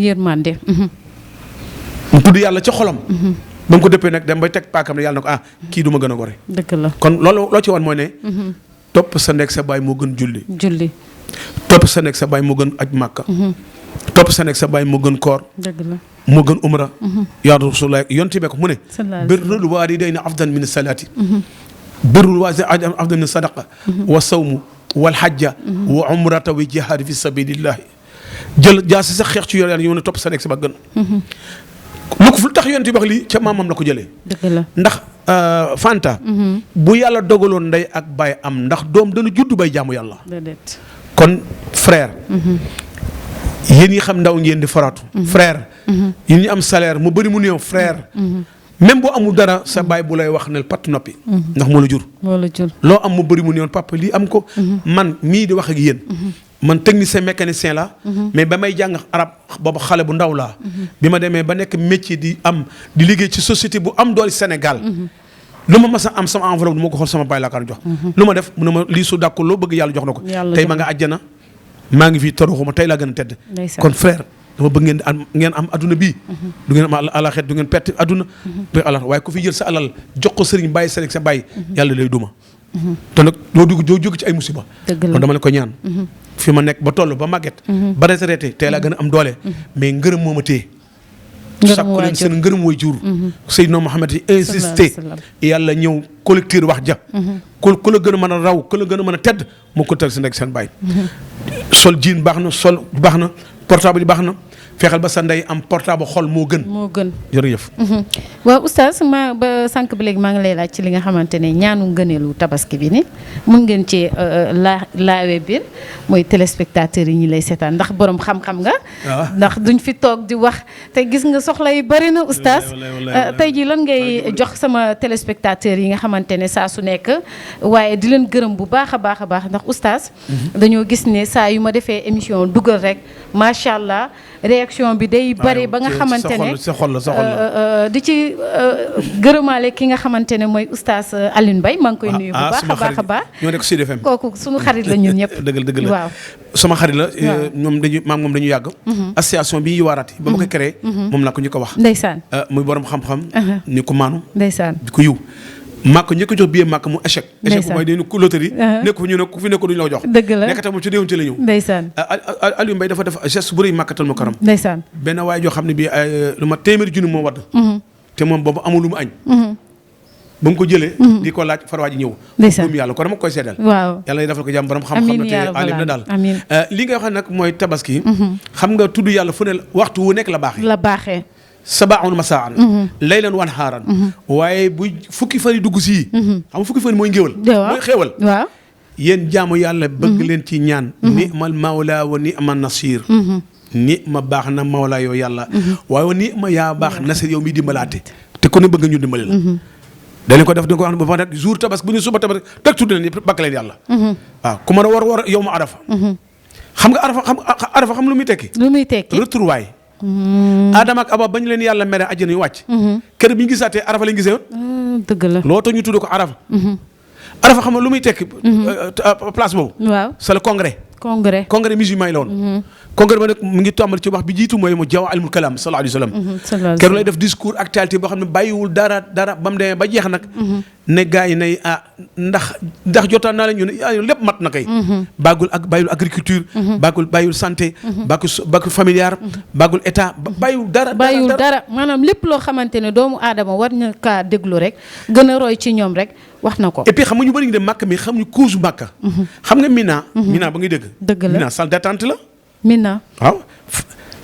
mu tudd yàlla ca xolam. ba mu ko dëppee nag dem bay teg paakam ne yàlla na ko kii du ma gën a gore. dëgg la kon loolu loo ci wan mooy ne. topp sa ndek sa baay moo gën julli. topp sa ndek sa baay moo gën aj màkka. topp sa nekk sa bàyyi moo gën koor. dëgg la moo gën umra. yaa Rasulullah yonti be ko mu ne. birrul waalidayni afdal min salaati. birrul waalidayni afdal min sadaqa. wa sawmu wal hajja. wa umrata wa jihaad fi sabilillahi. jël jaasi sax xeex ci yoon yàlla ñëw ne topp sa nekk sa ba gën. lu ko fu tax yonti wax lii ca maamam la ko jëlee. dëgg la ndax Fanta. bu yàlla dogaloon ndey ak baay am ndax doom dana juddu bay jaamu yàlla. kon frère. yéen ñi xam ndaw ngeen di faratu. frère. yéen ñi am salaire mu bëri mu néew frère. même boo amul dara sa baay bu lay wax ne patt noppi. ndax moo la jur. loo am mu bëri mu néew papa lii am ko. man mii di wax ak yéen. man technicien mécanicien la. mais ba may jàng arab boobu xale bu ndaw laa. bi ma demee ba nekk métier di liggéey ci société bu am doole Sénégal. lu ma mas a am sama enveloppe du ma ko xool sama baay laa ko jox. lu ma def mu ne ma lii su dàkku loo bëgg yàlla jox na ko. tey ma nga àjjana. maa ngi fii toroxuma tey laa gën a tedd. kon frère dama bëgg ngeen am adduna bii. du ngeen am alaxet du ngeen perte adduna. waaye ku fi jël sa alal jox ko sëriñ bàyyi sëriñ sa bàyyi. yàlla lay duma. te nag doo jóg ci ay musiba. kon dama leen ko ñaan. fi ma nekk ba toll ba màgget. ba retraité tey laa gën a am doole. mais ngërëm moo ma téye. sàkku leen seen ngërëm way jur. Seydina Muhammad yi insisté yàlla ñëw collecteur wax ja. ku la gën a mën a raw ku la gën a mën a tedd moo ko teg si nekk seen bàyyi. sol jiin baax na sol baax na portable yi baax na fexeel ba sa ndey am portable xol moo gën. jërëjëf. waaw oustaz ba sànq ba léegi maa ngi lay laaj ci li nga xamante ne ñaanu ngëneelu tabaski bi ni mun ngeen ci laawee biir mooy téléspectateurs yi ñi lay seetaan ndax borom xam-xam nga. ndax duñ fi toog di wax te gis nga soxla yi bari na oustaz. tey jii lan ngay jox sama téléspectateurs yi nga xamante ne saa su nekk waaye di leen gërëm bu baax a baax a baax ndax oustaz. dañoo gis ne saa yu ma defee émission dugal rek macha allah. réaction bi day bari ba nga xamante ne di ci gërëmaale ki nga xamante ne mooy oustaz Alioune Mbaye maa ngi koy nuyu bu baax a baax a baax ñoo nekk Sud FM kooku suñu xarit la ñun ñëpp dëgg la waaw sama xarit la moom dañu yàgg association bi waaraati ba ma ko créé moom laa ko ñu ko wax ndeysaan muy borom xam-xam ni ko maanu ndeysaan di ko yiw màkk ñi ko jox billet màkk mu échec mooy dañu ko loterie nekk fa ñu ne ku fi nekk duñu la jox dëgg la nekkata moom ci déwén ci la ñëw ndeysaan Aliou Mbaye dafa def geste bu rëy màkkatal mu karam ndeysaan benn waaye joo xam ne bii lu ma téeméeri junni moo wadd te moom boobu amul lu mu añ ba mu ko jëlee di ko laaj farwaa ji ñëw moom yàlla ko dama koy seedal waaw yàlla yi defal ko jàmm borom xam-xam na te alim na daal li nga wax nag mooy tabaski xam nga tudd yàlla fu ne waxtu wu nekk la baaxee sabaaxun masaan laylan wan xaaran waaye bu fukki fan yi dugg sii xam nga fukki fan yi mooy ngéwal mooy xéewal waaw yéen jaamu yàlla bëgg leen ci ñaan ni mal mawla wa ni ma nasir ni ma baax na mawla yow yàlla waaye wa ni ma yaa baax nasir yow mi dimbalaate te ku ne bëgg ñu dimbali la dañ ko def dañ ko wax ba rek jour tabaski bu ñu suba tabaski teg tudd leen yëpp bakk leen yàlla waaw ku mën a war yow ma arafa xam nga arafa xam lu muy tekki retrouvaille Adama ak Awa bañ leen yàlla mere àjjana yu wàcc kër bi ñu gisaatee arafa lañ gisee woon dëgg la loo tax ñu tudd ko arafa arafa xam nga lu muy tekki place boobu waaw c'est le congrès musulman yi la woon congrès ba nag mu ngi tàmbali ci wax bi jiitu mooy mu jawa ilmul kalam sallallahu alayhi wa sallam keroog lay def discours actualité boo xam ne bàyyiwul dara ba mu demee ba jeex nag ne gars yi ne ndax jotaan naa la ñu ne lépp mat na kay bàyyul agriculture bàyyul santé bàyyul familiar bàyyul état bàyyul dara maanaam lépp loo xamante ne doomu aadama war na kaa déglu rek gën a roy ci ñoom rek wax na ko. et puis xam nga ñu bëri ñu dem Makka mais xam ñu cause Makka xam nga Mina ba ngay dëgg la Mina salle d'attente la Mina waaw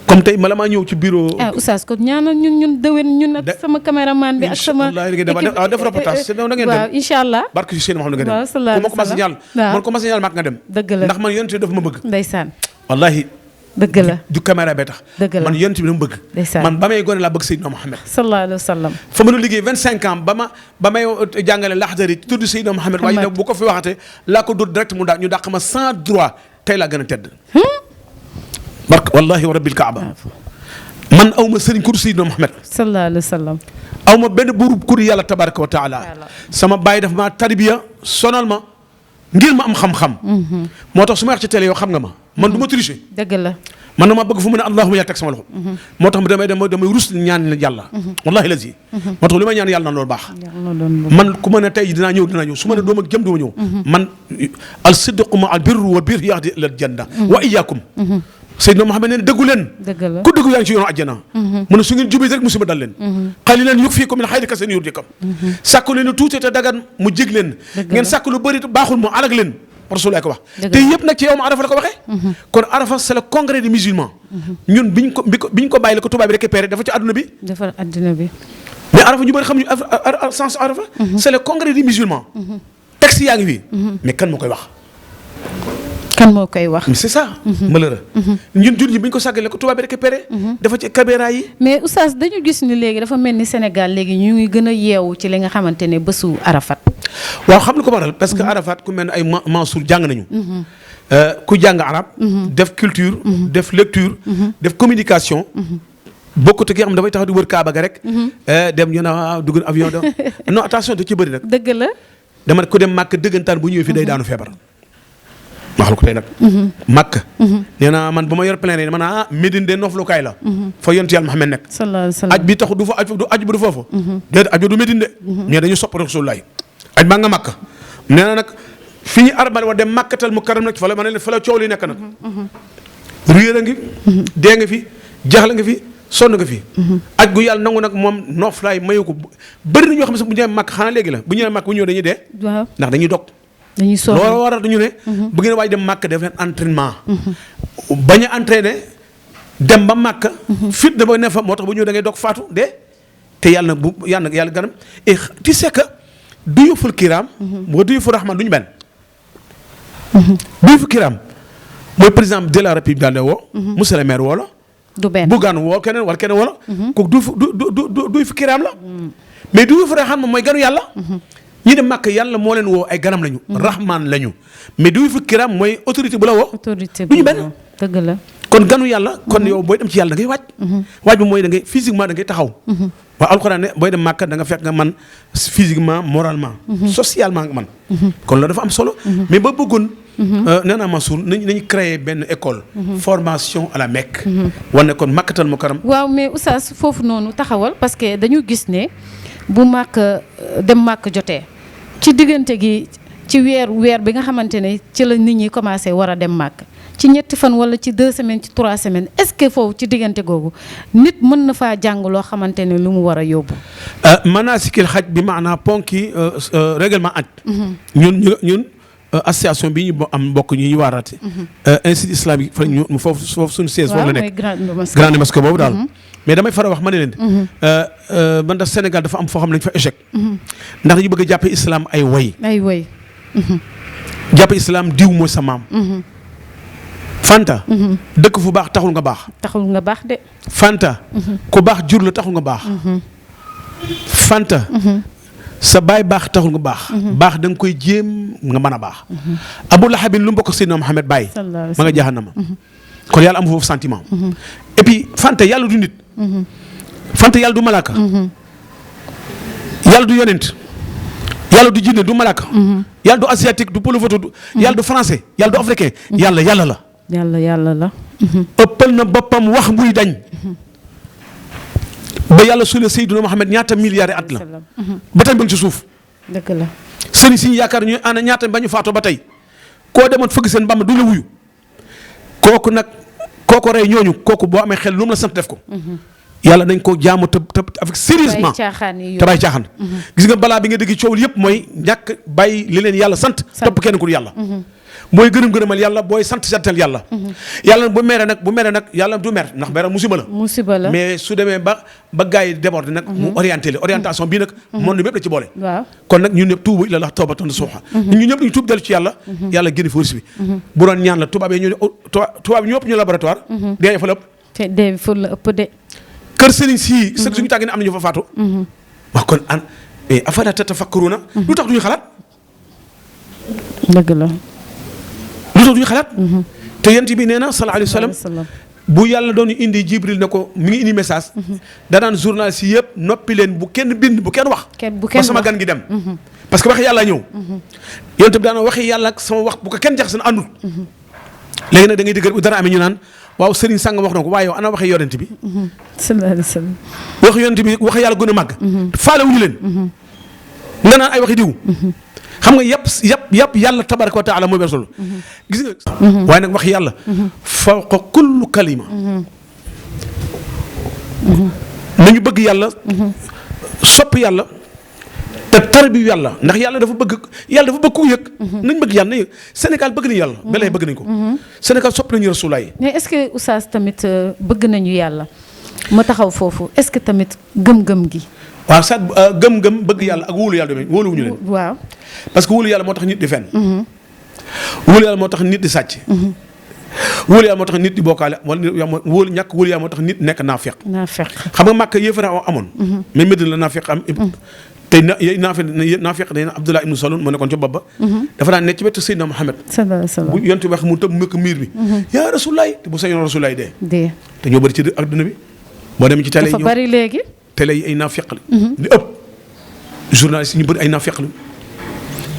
comme tey bala maa ñëw ci bureau. oustaz ko ñaanal ñun déwén ñun ak sama caméraman bi ak sama. def reportage c'est da ngeen dem waaw incha allah. barke si seen ma xam ne nga dem. waaw sallallahu alayhi wa sallam man commencé ñaal maak nga dem. dëgg la ndax man yonent bi dafa ma bëgg. ndeysaan. wallahi dëgg la du caméra bee tax. dëgg la man yonent bi dama bëgg. ndeysaan man ba may gone laa bëgg Seydina Mohamed. sallallahu alayhi wa sallam. fa ma doon liggéey 25 ans ba may jàngale laxdari tudd Seydina Mohamed. waaye nag bu ko fi waxatee laa ko dóor direct mu ñu dàq ma sans droit tey laa gën a tedd. barke wallahi wa rabbil kaaba man aw ma sëriñ ku Seydina Mohamed sallallahu alayhi wa sallam aw ma benn buuru ku yàlla tabaraka wa taala sama baay daf ma tarbiya sonal ma ngir ma am xam-xam moo tax su ma wax ci télé yow xam nga ma man du ma tricher dëgg la man dama bëgg fu mu ne allahuma yàlla teg sama loxo moo tax damay rus ñaan yàlla wallahi lazi moo tax li may ñaan yàlla na loolu baax man ku ma ne tey dinaa ñëw su ma ne dooma jëm dooma ñëw man al sidqu ma al birru wa bir yahdi ila al janna wa iyyakum Seydina Mohamed nee na dëggu leen ku dëggu yaa ngi ci yoonu àjjana mu ne su ngeen jubee rek musiba dal leen qalilan yukfiikum min xayri kasiirin yurdikum sàkku leen tuuti te dagan mu jég leen ngeen sàkku lu bëri baaxul mu alag leen Rasulullah ko wax te yëpp nag ci yow ma arafa la ko waxee kon arafa c'est le congrès des musulmans ñun biñ ko bàyyi la ko tubaab bi récupéré dafa ci àdduna bi mais arafa ñu bëri xam ñu sens arafa c'est le congrès des musulmans texte yaa ngi fii mais kan moo koy wax mais c'est ça malheureux ñun jur ñi bi ñu ko sàggalee ko tubaab bi récupéré dafa ci caméra yi mais oustaz dañu gis ni léegi dafa mel ni Sénégal léegi ñu ngi gën a yeewu ci li nga xamante ne bésu Arafat waaw xam lu ko waral parce que Arafat ku mel ne ay Mansour jàng nañu ku jàng arab def culture def lecture def communication bokkut ak ki nga xam dafay tax di wër Kaaba ga rek dem ñu ne dugg avion non attention da ci bëri nag dëgg la dama ku dem màkk dëggantaan bu ñëwee fii day daanu feebar ma xam ko tey nag Makka nee naa man bu ma yor plein yi man Médine de noflukaay la fa yonent Yàlla Muhammad nekk aj bi taxu du fa aj bi du foofu déedéet aj bi du Médine de ñee dañu sopp Rasulullah aj baa nga Makka nee na nag fi ñu arbal wa dem Makkatal Mukarram nag fa la coow li nekk nag réer a ngi dee nga fi jaxla nga fi sonn nga fi aj gu yàlla nangu nag moom noflaay mayu ko bëri na ñoo xam ne bu ñu nee Makka xanaa léegi la bu ñu nee Makka bu ñëw dañuy dee ndax dañuy dog loolu waral dañu ne bu ngeen waaj dem màkk def leen entraînement bañ a entraîné dem ba màkk fit da ba ne fa moo tax bu ñëw da ngay dog faatu de te yàlla nag yàlla ganam et tu sais que du yëful kiram moo du yëful rahman du ñu benn du yëful kiram mooy président de la république daal ne woo monsieur le maire woo la du benn buggaan woo keneen wala keneen woo la kooku du yëful kiram la mais du yëful rahman moom mooy ganu yàlla ñi dem màkk yàlla moo leen woo ay ganam lañu rahman lañu mais du fi kiram mooy autorité bu la woo du ñu benn dëgg la kon ganu yàlla kon yow booy dem ci yàlla da ngay waaj bi mooy da ngay physiquement da ngay taxaw waaw alxuraan ne booy dem màkk da nga fekk nga man physiquement moralement socialement nga man kon loolu dafa am solo mais ba bëggoon nee naa Mansour nañu créer benn école formation à la Mecque wane kon Makkatal Mukarram waaw mais oustaz foofu noonu taxawal parce que dañu gis ne bu màkk dem màkk jotee ci diggante gi ci weer bi nga xamante ne ci la nit ñi commencé war a dem màkk ci ñetti fan wala ci 2 semaines ci 3 semaines est-ce que foofu ci diggante googu nit mën na faa jàng loo xamante ne lu mu war a yóbbu. manasikil xaj bi maanaam ponki règlement aj ñun association bi ñu am mbokk ñu waaraate institut islamique fa ñu foofu suñu siège foofu la nekk grande mosquée boobu daal mais damay faral wax ma ne leen man da Sénégal dafa am foo xam ne dañu fa échec ndax dañu bëgg a jàppe islam ay way jàppe islam diw mooy sa maam Fanta dëkk fu baax taxul nga baax de Fanta ku baax jur la taxul nga baax Fanta sa baay baax taxul nga baax da nga koy jéem nga mën a baax Abu Lahab lu mbokk Seydina Mohamed Baye ma nga jahannama kon yàlla am foofu sentiment et puis Fanta yàlla du nit Fanta yàlla du malaka yàlla du yonent yàlla du jinne du malaka yàlla du asiatique du pëlëfatu yàlla du français yàlla du africain yàlla la yàlla la. ëppal na boppam wax muy dañ. ba yàlla suule Seydina Muhammad ñaata milliards at la. ba tey ba ci suuf. dëgg la. sëriñ si ñu yaakaar ñu ana ñaata ba ñu faatoo ba tey koo demoon fëgg seen Bamba du la wuyu kooku nag kooku rey ñooñu kooku boo amee xel lu mu la sant def ko. yàlla dañ ko jaamu te avec sérieusement te bàyyi caaxaan. gis nga balaa bi nga dégg coow yëpp mooy ñàkk bàyyi li leen yàlla sant. topp kenn ku dul yàlla. mooy gërëmal yàlla booy santal yàlla. yàlla bu mere nag yàlla du mer ndax mer musiba la. mais su demee ba gars yi débordé nag. mu orienté orientation bii nag. monde bépp la ci boole. waaw kon nag ñun ñëpp tuubu ila Allah tawbatan nasuha. ñun ñëpp dañu tuub dellu ci yàlla. yàlla génne force bi. bu doon ñaan la tubaab yi ñu ëpp ñu laboratoire. dee fa la ëpp. te dee fa la ëpp de. kër sëriñ sii. sëriñ suñu tàggee ne am na ñu fa faatu. wax kon afala tatafakkaruna. lu tax duñu xalaat. dëgg la. lu tax duñu xalaat. te yent bi nee na sallallahu alayhi wa sallam bu yàlla doon indi Jibril ne ko mi ngi indi message. danaan journaliste yi yëpp noppi leen bu kenn bind bu kenn wax. ba sama gan gi dem. parce que waxi yàlla ñëw. yent bi daana waxi yàlla ak sama wax bu ko kenn jax seen àndul. léegi nag da ngay dëgër bu dara amee ñu naan waaw sëriñ sàngam wax na ko waaye yow ana waxee yonent bi. sallallahu alayhi wa sallam. wax yonent bi wax yàlla gën a màgg. faale wuñu leen. nga naan ay waxi diw. xam nga yàpp yàlla tabaraka wa taala mooy bersul. gis nga. waaye nag wax yàlla. fawqa kullu kalima. nañu bëgg yàlla. sopp yàlla. te tarbiyu yàlla ndax yàlla dafa bëgg ku yëg. nañ bëgg yàlla nañ Sénégal bëgg nañu yàlla. belay bëgg nañ ko. Sénégal sopp nañu rasulaay. mais est-ce que oustaz tamit bëgg nañu yàlla ma taxaw foofu est-ce que tamit gëm-gëm gi. waaw sax gëm-gëm bëgg yàlla ak wóolu yàlla wóoluwuñu leen. waaw parce que wóolu yàlla moo tax nit di fen. wóolu yàlla moo tax nit di sàcc. wóolu yàlla moo tax nit di bokkaale wala wóolu yàlla moo tax nit nekk naafeq. xam nga màkk yéefara amoon. mais Medina la naafeq am. tey naafeq day na Abdullah ibn Salul moo nekkoon ca bopp ba. dafa daan nekk ci wetu Seydina Muhammad. sallallahu alayhi wa sallam bu yontu wax mu tëb mëkk miir bi. yaa rasulaay te bu sañoon rasulaay dee. te ñoo bëri ci adduna bi. boo demee ci télé yi dafa bari léegi. télé yi ay naafeq la. di ëpp journaliste yi ñu bëri ay naafeq la.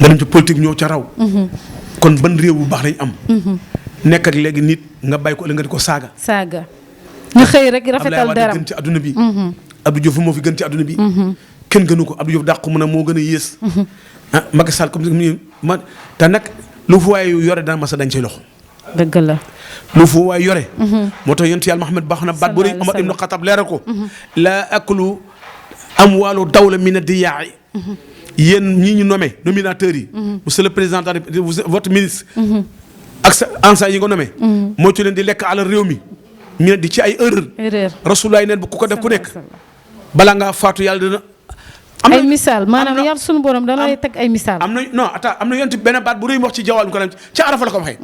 nga dem ci politique ñoo ca raw. kon ban réew bu baax lañ am. nekk ak léegi nit nga bàyyi ko ëllëg nga di ko saaga. ñu xëy rek rafetal dara Abdoulaye Wade gën ci adduna bi. Abdou Diouf moo fi gën ci adduna bi. kenn gënu ko Abdou Diouf dàq mu ne moo gën a yées. Macky Sall comme ma te nag lu fu waay yore daan masa dañ say loxo. dëgg la. lu fu waay yore. moo tax yonent yàlla Muhammad baax na baat bu rëy Omar ibn Khattab leeral ko. laa aklu amwaalu dawla mina diyaa yéen ñii ñu nommé nominateurs yi. monsieur le président de votre ministre. ak sa ansa yi nga nommé. moo ci leen di lekk alal réew mi. ñu ne di ci ay erreur. Rasulullah neen bu ku ko def ku nekk. balaa ngaa faatu yàlla dina. ay misaal maanaam yàlla sunu borom dana lay teg ay misaal. am na yonent benn baat bu rëy mu wax ci jawwal ko dem ci Arafa la ko waxee.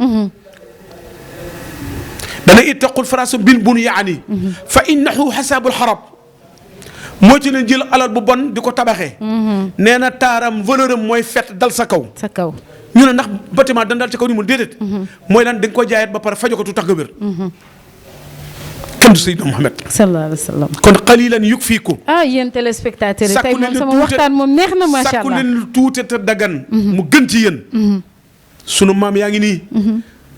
dana ittaqul farasu bil bunyaani. fa innahu xasaabul xarab. moo ci leen jël alal bu bon di ko tabaxee. nee na taaram valeur am mooy fet dal sa kaw. ñu ne ndax bâtiment dañ dal ci kaw ni mu déedéet. mooy lan da nga ko jaayat ba pare fajo ko tu tax nga wér. kenn du Seydina Muhammad sallallahu alayhi wa sallam. kon qalilan yukfiikum. Yéen téléspectateurs yi tey moom sama waxtaan moom neex na macha allah sakku leen lu tuute te dagan. mu gën ci yéen. sunu maam yaa ngi nii.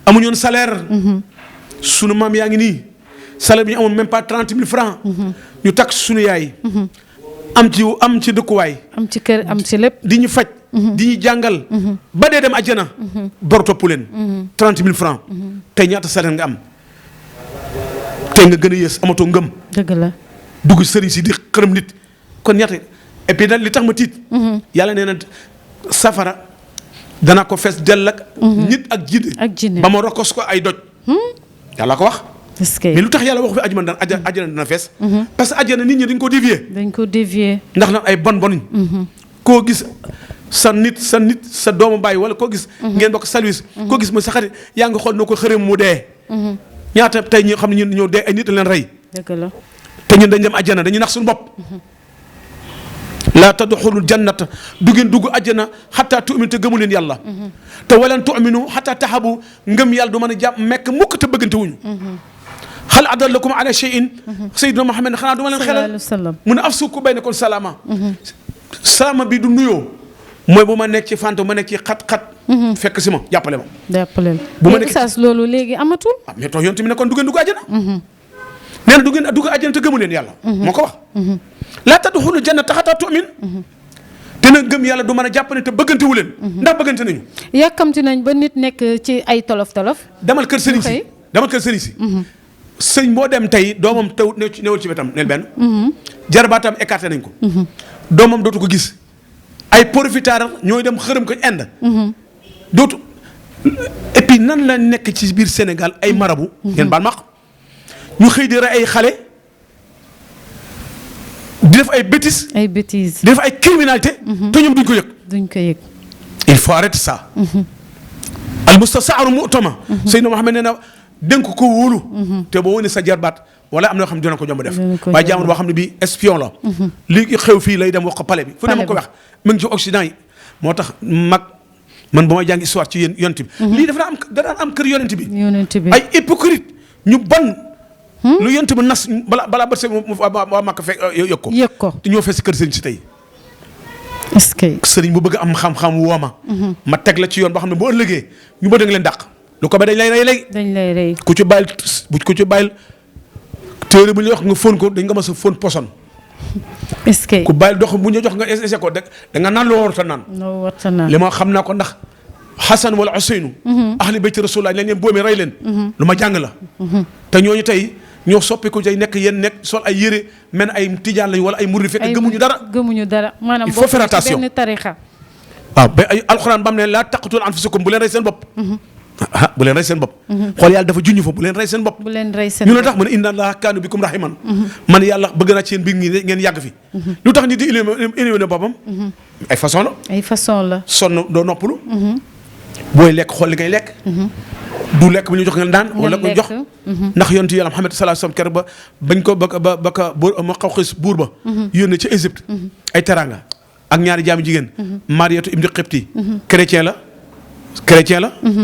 amuñu woon salaire. sunu maam yaa ngi nii. salaire bi ñu amoon même pas 30 000 francs. ñu takk sunu yaay. am ci dëkkuwaay. am ci kër am ci lépp. di ñu faj. di ñu jàngal. ba dee dem àjjana. bor topp leen. 30 000 francs. tey ñaata salaire nga am. tey nga gën a yées amatoo ngëm. dëgg la. dugg sëriñ si di xërëm nit kon ñaata et puis nag li tax ma tiit. yàlla nee na safara danaa ko fees dell ak. nit ak jinne ba ma rokkos ko ay doj. yàlla ko wax. mais lu tax yàlla wax fi ajjana dana fees. parce que ajjana nit ñi dañ ko dévier. ndax nag ay bon. koo gis sa nit sa doomu baay wala koo gis. ngeen bokk service. koo gis mooy sa xarit yaa ngi xool noo ko xërëm mu dee. ñaata tey ñi xam ne ñun ñoo dee ay nit leen rey. dëgg la. te ñun dañ dem àjjana dañuy nax suñu bopp. laa tadxulul jannata du ngeen dugg àjjana xataa tu'minu te gëmu leen yàlla. te walan tu'minu xataa tahabu ngëm yàlla du mën a jàpp mekk mukk te bëggante wuñu. hal adallakum ala shay'in. Seydina Muhammad xanaa du ma leen xelal. mu ne afsuku baynakum salaama. salaama bi du nuyoo mooy bu ma nekk ci fanta ma nekk ci xat-xat. fekk si ma jàppale ma. jàppale bu ma mais oustaz loolu léegi amatul. ah mais tax yoon tamit ne kon du ngeen dugg àjjana. nee na du ngeen dugg àjjana te gëmu leen yàlla. moo ko wax. laa tadxulu jannata hattaa tu'min. te nag gëm yàlla du mën a jàppale te bëggante wu leen. ndax bëggante nañu. yàkkamti nañ ba nit nekk ci ay tolof. demal kër sëriñ si demal kër sëriñ si. sëñ boo dem tey doomam taw newul ci wetam neel benn. jarbaatam écarté nañ ko. doomam dootu ko gis. ay profiteurs ñooy dem xërëm ko Inde. dootu et puis nan la nekk ci biir Sénégal ay marabu. ngeen baal ma ñu xëy di rey ay xale. di def ay bêtises. di def ay criminalité. te ñoom duñ ko yëg. il faut arrêter ça. al mustasaaru mu'tama. Seydina Mohamed nee na dénk ko wóolu. te boo wane sa jarbaat wala am na yoo xam ne dina ko jomb def. waaye jamono boo xam ne bii espion la. li xew fii lay dem wax ko palais bi. fu ne ma ko wax mu ngi ci Occident yi. moo tax man ba may jàng histoire ci yéen yonent bi. lii dafa daan am kër yonent bi. ay hypocrite ñu ban. lu yonent bi nas balaa bët see waa Makka fekk yëg ko. te ñoo fees si kër sëriñ si tey. est-ce que sëriñ bu bëgg am xam-xam woo ma teg la ci yoon boo xam ne boo ëllëgee ñu bëgg nga leen dàq. lu ko ba dañ lay rey léegi. dañ lay rey ku ci bàyyil téere bu ñu wax nga fóon ko dañ nga mës a fóon poson. est-ce que ku bàyyil dox bu ñu jox nga essayé ko da nga naan loo warut a naan. li ma xam naa ko ndax Xasan wala Useynu. ahli bayti Rasulullah leen yéen boomee rey leen. lu ma jàng la. te ñooñu tey ñoo soppiku tey nekk yéen nekk sol ay yére mel ay tijaan lañu wala ay murid fekk gëmuñu dara. maanaam il faut faire attention benn tarixa. waaw ba ay alxuraan ba mu ne laa taqtulu anfusakum bu leen rey seen bopp. bu leen rey seen bopp. xool yàlla dafa junj fa bu leen rey seen bopp. ñu la tax mu ne inna allaha kaana bikum rahiman. man yàlla bëgg naa ci yéen mbir ngeen yàgg fi. lu tax nit di éliminer boppam. ay façon la. sonn doo noppalu. booy lekk xool li ngay lekk. du lekk bu ñu jox nga daan wala ko jox. ndax yonent yàlla Muhammad sallallahu alayhi wasallam keroog ba bañ ko ba ka ma xaw xis buur ba. yónnee ci Égypte. ay teranga ak ñaari jaamu jigéen. Mariyatu ibnu Qibti. chrétien la.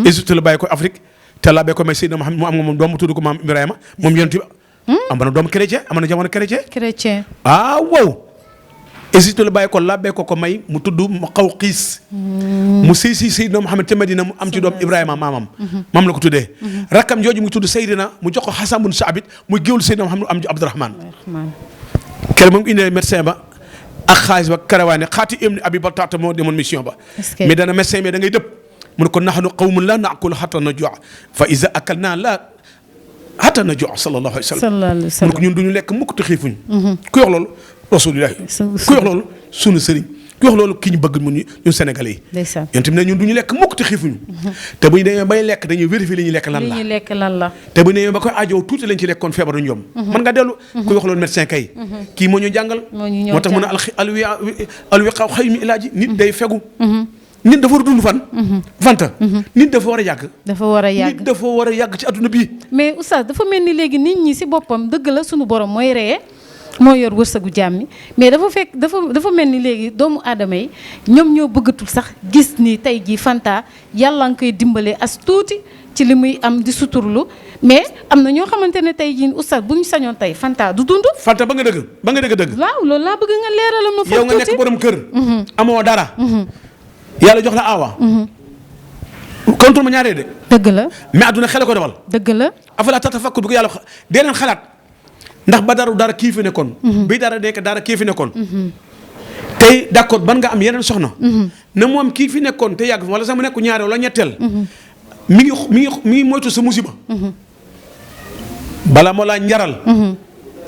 Égypte la bàyyi ko Afrique te la bàyyi ko may Seydina Muhammad mu am nga moom doom mu tudd ko maam Ibrahima moom yonent bi am na doom chrétien am na jamono chrétien. Wow. Égypte la bàyyi ko làbbee ko may mu tudd mu xaw xiis mu sëy si Seydina Muhammad ca Medina mu am ci doom Ibrahima maam la ko tuddee rakkam jooju mu tudd Seydina mu jox ko Hasan bun Saabit muy géwlu Seydina Muhammad am ci Abdurahman kere moom indee médecin ba ak xaalis ba karawaane xaati ibn Abi Baltaata moo demoon mission ba mais dana médecin mais da ngay dëpp mu ne ko nahnu qawmun la naakulu hatta najua fa iza akalna la hatta najua sallallahu alayhi wa sallam mu ne ko ñun duñu lekk mukk te xiifuñu ku wax loolu rasulullah ku wax loolu sunu sëriñ ku wax loolu ki ñu bëgg mu ñun sénégalais yi yéen tamit ne ñun duñu lekk mukk te xiifuñu te bu ñu demee bay lekk dañuy vérifier li ñuy lekk lan la te bu ñu demee ba koy aajow tuuti lañ ci lekkoon feebar duñu yomb mën nga dellu kuy wax loolu médecin kay kii moo ñu jàngal moo tax mu ne alwiqaa xayrun min ilaaji nit day fegu nit dafa war a dund fanta nit dafa war a yàgg nit dafa war a yàgg ci adduna bii mais oustaz dafa mel ni léegi nit ñi si boppam dëgg la suñu borom mooy reye moo yor wërsëgu jàmm mi mais dafa mel ni léegi doomu aadama yi ñoom ñoo bëggatul sax gis ni tey jii fanta yàlla nga koy dimbalee as tuuti ci li muy am di suturlu mais am na ñoo xamante ne tey jii oustaz bu ñu sañoon tey fanta du dund fanta ba nga dëgg waaw loolu laa bëgg nga leeralal ma foofu yow nga nekk borom kër amoo dara yàlla jox la awa. kontul ma ñaaree de. dëgg la mais adduna xel ko defal. dëgg la. afala tatafakkur bi ko yàlla dee leen xalaat ndax ba dara kii fi nekkoon. bi dara nekk dara kii fi nekkoon. tey d'accord ban nga am yeneen soxna. ne moom kii fi nekkoon te yàgg fi wala sax mu nekk ñaareel wala ñetteel. mi ngi moytu sa musiba. bala moo laa njaral.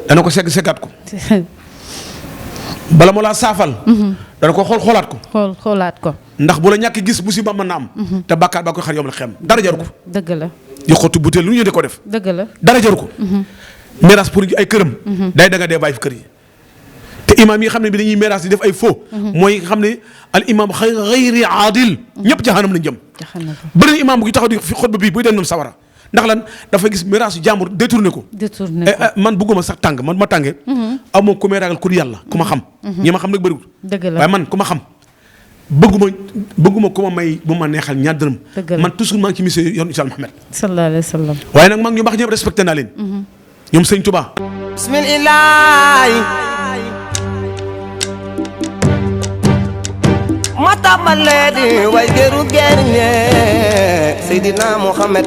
dana ko seggaat ko. bala moo laa saafal. dana ko xoolaat ko. ndax bu la ñàkk gis musiba mën na am. te bàkkaar ba koy xar yom la xem dara jaru ko. dëgg la. di xottu butéel lu ñu di ko def. dëgg la dara jaru ko. miraas pour ay këram. day danga dee bàyyi fi kër yi. te imaam yi xam ne bi dañuy miraas di def ay faux. mooy xam ne al imaam xayri aadil. ñëpp jaxanam lañ jëm. bëri na imaam bu taxaw di fi xutba bii buy dem sawara ndax lan dafa gis miraasu jàmbur détourné ko. man bëgguma sax tàng man ma tàngee. amoo ku may ragal ku yàlla ku ma xam. ñi ma xam nag bëriwul. dëgg la waaye man ku ma xam. bëgguma ku ma may bu ma neexal ñaar dërëm. man toujours maa ngi ci mission yoonu Isa Muhammad. sallallahu alayhi wa sallam. waaye nag maa ngi ñu baax ñëpp respecté naa leen. ñoom sëñ Touba. bismillah. ma tàmbalee di way géru ger ñe Seydina Muhammad